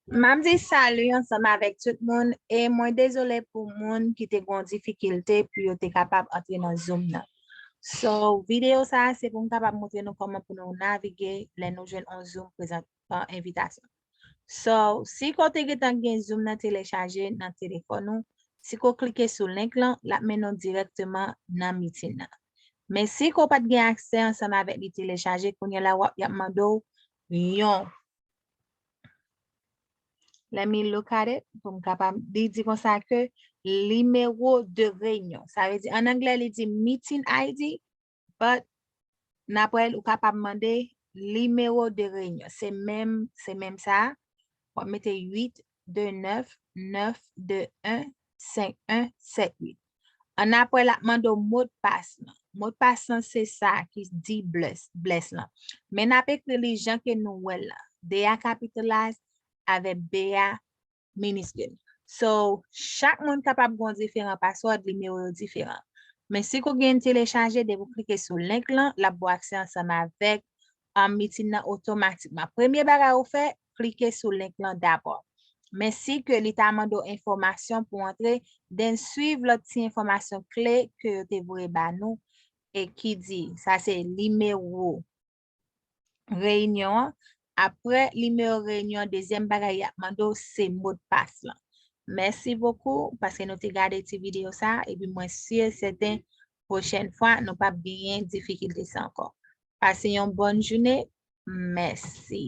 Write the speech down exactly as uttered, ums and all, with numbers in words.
M ap di salut ansanm avèk tout moun e mwen dezole pou moun ki te gen difikilte pou yo te kapab antre nan Zoom nan. So, videyo sa a se pou m kapab montre nou kòman pou nou navige lè nou jwenn yon Zoom prezan an envitasyon. So, si ke w te gentan gen Zoom nan telechaje nan telefòn ou, si ke w klike sou link lan, l ap mennen w dirèkteman nan meeting nan. Men si ke w pa t gen aksè ansanm avèk li telechaje, kounye a la w ap, y ap mande w yon Let me look at it pou m kapab, li di konsa ke nimewo de reyinyon. Sa vle di, an anglè, li di meeting I D, but n ap wè l, ou kapab mande nimewo de reyinyon. Se menm, se menm sa. W ap mete uit de nèf, nèf de en, senk en, sèt uit. An apre, l ap mande w modpas lan. Modpas lan se sa ki di bless, bless lan. Men n ap ekri li jan ke nou wè l la. D a capitalize avèk B a minuscule. So, chak moun kapab gen yon diferan password, nimewo yo diferan. Men si ke w gen telechaje, depi w klike sou link lan, l ap ba w aksè ansanm avèk um, meeting nan otomatikman. Premye bagay ou fè, klike sou link lan dabò. Men si ke li ta mande w enfòmasyon pou antre, then swiv lòt ti enfòmasyon kle ke yo te voye ba nou e ki di, sa se nimewo reyinyon an. Apre nimewo reyinyon, dezyèm bagay y ap mande w se modpas lan. Mèsi bokou paske nou te gade ti videyo sa, epi mwen si e sèten pwochèn fwa nou p ap genyen difikilte sa ankò. Pase yon bòn jounen. Mèsi.